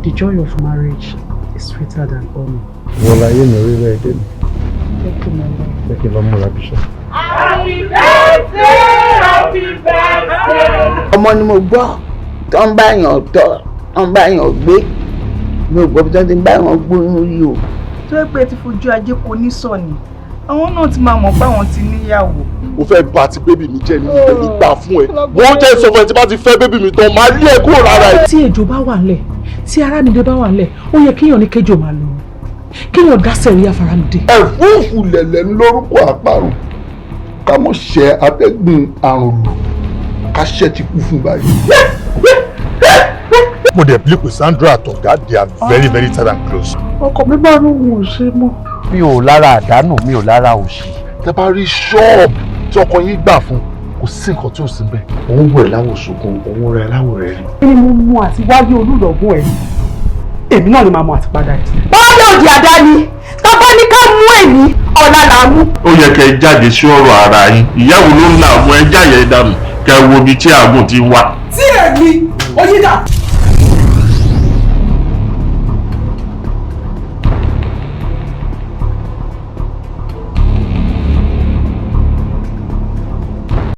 The joy of marriage is sweeter than honey. Wọ́n láyé mi, orílẹ̀-èdè mi. Thank you, my love. Jẹ́ kí n lọ múra bíṣẹ́. Happy birthday, happy birthday. Ọmọ ni mo gbọ́ tó ń bá yàn tọ́, tó ń bá yàn gbé. Mi ò gbọ́ bí tó ti ń bá yàn gbóyún rí o. Tó yẹ pé ẹ ti fojú ajé kò ní sọ ni, àwọn náà ti máa mọ̀ pé àwọn ti níyàwó. O fẹ́ bà ti baby mi jẹ́ ní ìfẹ́ nígbà fún ẹ. Wọ́n jẹ́ sọ fún ẹ, tí bá ti fẹ́ baby mi tán, máa lé ẹ kúrò lára ẹ. Tí ejò bá wà ńlẹ̀, tí Arámidé bá wà ńlẹ̀, ó yẹ kéèyàn ní kéjò máa lọ, kéèyàn dá sẹ̀ríà f'Arámidé. Ẹ̀fúùfù lẹ̀lẹ̀ ń lórúkọ àparò, ká mọ̀ ṣẹ́ atẹ́gùn àrùn lù, ká ṣẹ́ ti kú fún báyìí. Mo dẹ̀ believe pé Sandra àtọ̀gá, they are very very tight and close. Ọkọ mi bá lóun ò ṣe mọ́. Mi ò lára àdánù, mi ò lára òṣì. Tẹ bá rí ṣọ́ọ̀bù tí ọkọ yín gbà fún, kò sí nǹkan tí ò sí bẹ́ẹ̀. Òun wẹ̀ láwọ̀ sunkún, òun rẹ̀ láwọ̀ rẹ̀ rí. Kí ni mo mú àti wáyé olúlọ́gún ẹ̀? Èmi náà ni màá mú àti padà ẹ̀. Bọ́ọ̀lù òdì àdáni tọ́gbọ́n ní ká mú èmi ọ̀la là á mú. Ó yẹ kẹ́ ẹ jáde sí ọ̀rọ̀ ara yín. Ìyàwó ló ń làágùn, ẹ jáde dànù, kẹ́ ẹ wo ibi tí àgùn ti wá. Tí èmi Oyinda.